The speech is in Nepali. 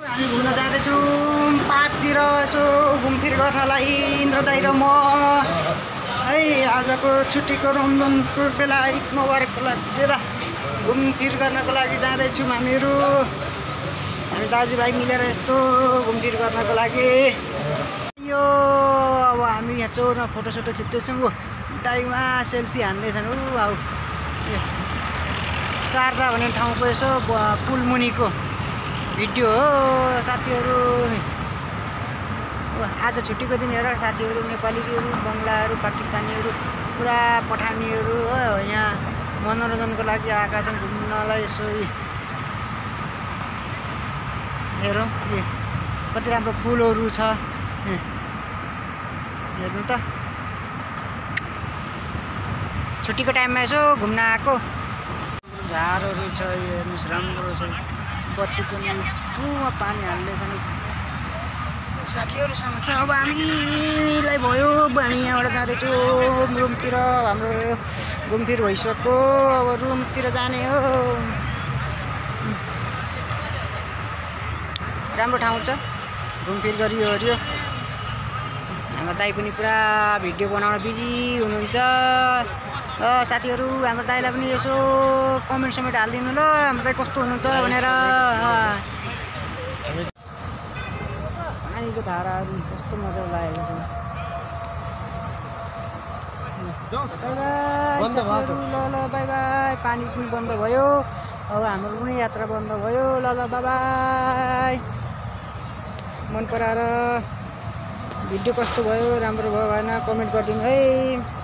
हामी घुम्न जाँदैछौँ पाततिर यसो घुमफिर गर्नलाई इन्द्र दाइ र म है। आजको छुट्टीको रमजानको बेला ईद मुबारकको बेला घुमफिर गर्नको लागि जाँदैछौँ हामीहरू। हामी दाजुभाइ मिलेर यस्तो घुमफिर गर्नको लागि यो अब हामी यहाँ चौरमा फोटोसोटो खिच्दैछौँ। दाइमा सेल्फी हान्दैछन्। अब सार्जा भन्ने ठाउँको यसो पुल मुनिको भिडियो हो साथीहरू। आज छुट्टीको दिन हेर साथीहरू, नेपालीहरू, बङ्गलाहरू, पाकिस्तानीहरू, पुरा पठानीहरू हो यहाँ मनोरञ्जनको लागि आएका छन् घुम्नलाई। यसो हेरौँ कति राम्रो पुलहरू छ हेर्नु त। छुट्टीको टाइममा यसो घुम्न आएको। झारहरू छ हेर्नुहोस्, राम्रो छ। बत्ती पनि पानी हाल्दैछन् साथीहरूसँग छ। अब हामीलाई भयो, हामी यहाँबाट जाँदैछौँ रुमतिर। हाम्रो घुमफिर भइसक्यो, अब रुमतिर जाने हो। राम्रो ठाउँ छ, घुमफिर गरियो हरियो। हाम्रो दाइ पनि पुरा भिडियो बनाउन बिजी हुनुहुन्छ। साथीहरू हाम्रो दाइलाई पनि यसो कमेन्ट समेन्ट हालिदिनु ल, हाम्रो दाइ कस्तो हुनुहुन्छ भनेर। पानीको धाराहरू कस्तो मजा लागेको छ। बाई बाई साथीहरू, ल बाई बाई। पानी पनि बन्द भयो, अब हाम्रो पनि यात्रा बन्द भयो। ल बाई बाई। मन पराएर भिडियो कस्तो भयो, राम्रो भयो भएन कमेन्ट गरिदिनु है।